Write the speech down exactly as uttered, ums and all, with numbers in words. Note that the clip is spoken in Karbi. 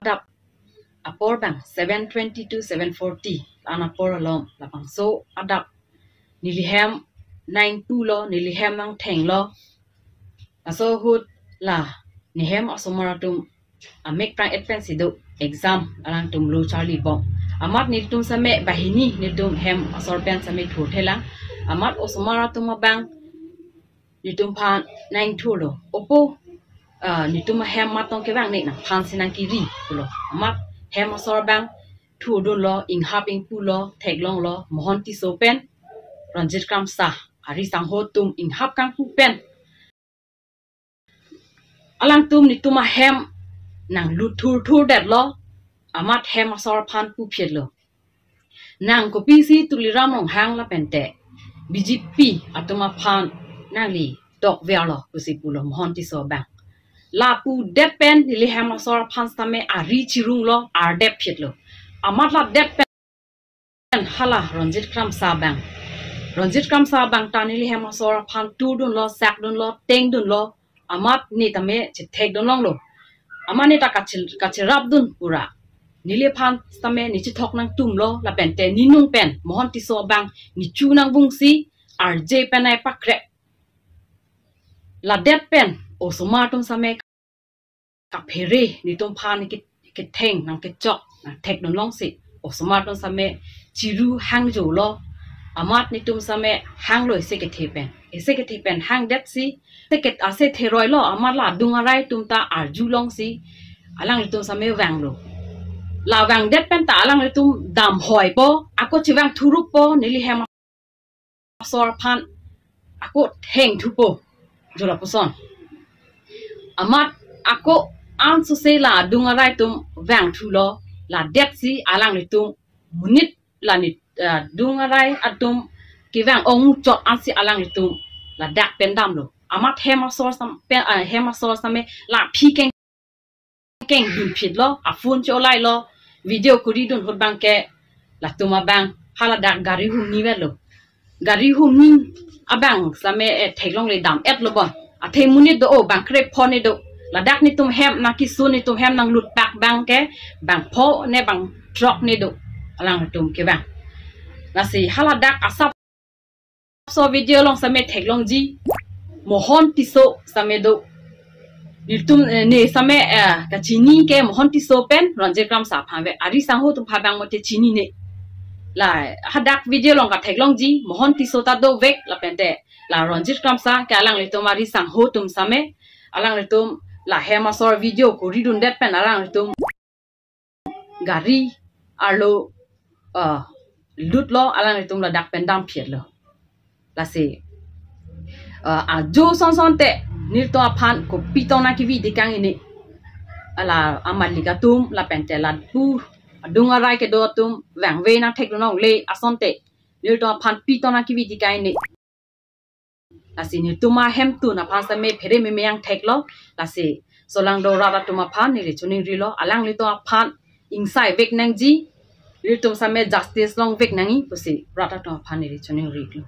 adap apor abang seven twenty to seven forty la-an apor along labangso adap neli hem nangpulo, neli hem nangthenglo. Laso ahut la nehem asomar atum amek prang-et pensi do exam, alangtum lo charlibom. Amat netum same banghini netum hem asor pen same thurthelang. Amat osomar atum abang netum aphan nangthurlo. Opo, ah, netum ahem mat tong kevang ne, nangphan si nangkiri pulo. Amat hem asor abang thurdunlo, inghap ingpulo, theklonglo, Mohon Tisso pen Ronjit Kramsa, ari sangho atum inghap kangpu pen. Alangtum netum ahem nanglut thurthurdetlo, amat hem asor aphan puphitlo. Nang kopisi Tuliram Ronghang lapente B J P atum aphan nangli tokverlo pusi pulo Mohon Tisso abang. Lapudet pen neli hem asor aphan sitame ari chirunglo, ardep phitlo. Amat ladet pen hala Ronjit Kramsa abang. Ronjit Kramsa abang ta neli hem asor aphan thurdunlo, sakdunlo, tengdunlo. Amat ne tame chethekdunlonglo. Amat ne ta kachil-, kachirapdun pura. Neliphan sitame ne chethok nangtumlo, lapente ne nung pen Mohon Tisso abang ne chu nangvungsi, arje pen ai pakrek. Ladet pen osomar atum same kaphere netum aphan ke-, ketheng nangkechok nangthekdunlongsi osomar atum same chiru hangjolo. Amat netum same hanglo isi kethe pen. Isi kethe pen hangdetsi, isi ke-, ase theroilo, amat la adung arai atum ta arjulongsi alanglitum same vanglo. La vangdet pen ta alanglitum damhoipo, ako chevang thuruppo, neli hem asor aphan ako thengthupo, jo lapuson. Amat ako ansose la adung arai atum vangthulo, ladetsi alanglitum monit la ne, ah, adung arai atum kevang ongchot ansi alanglitum ladak pen damlo. Amat hem asor sam-, pen, ah, hem asor same la aphi keng kengdun phitlo, aphone cholailo, video kuridun ahut abangke, latum abang haladak gari humni avelo. Gari humni abang same, eh, theklongle dam-etlo bon. Athe monit do, o bang krepho ne do. Ladak netum hem nangkisun, netum hem nanglut pak abangke bangpho ne bangthrok ne do, alangtum kevang. Lasi haladak asap so video along same theklongji, Mohon Tisso same do. Netum, eh, ne same, eh, kachini ke Mohon Tisso pen Ronjit Kramsa aphan ave. Ari sangho atum aphan abang mote chinine. La hadak video along katheklongji, Mohon Tisso ta dovek lapente la Ronjit Kramsa ke alanglitum ari sangho atum same, alanglitum la hem asor video kuridundet pen alanglitum gari arlo, ah, lutlo, alanglitum ladak pen dam phitlo. Lasi, ah, ajo sonsonte nelitum aphan kopi tong nangkevi tekang ini. Ala amat lika atum lapente lapu adung arai kedo atum vangve nangthekdunlongle asonte nelitum aphan pi tong nangkevi tekang ini. Lasi netum ahemtun aphan same phere meme nangtheklo. Lasi solangdo rat atum aphan neli choningrilo, alanglitum aphan ingsai vek nangji, netum same justice longvek nangji pusi rat atum aphan neli choningrilo.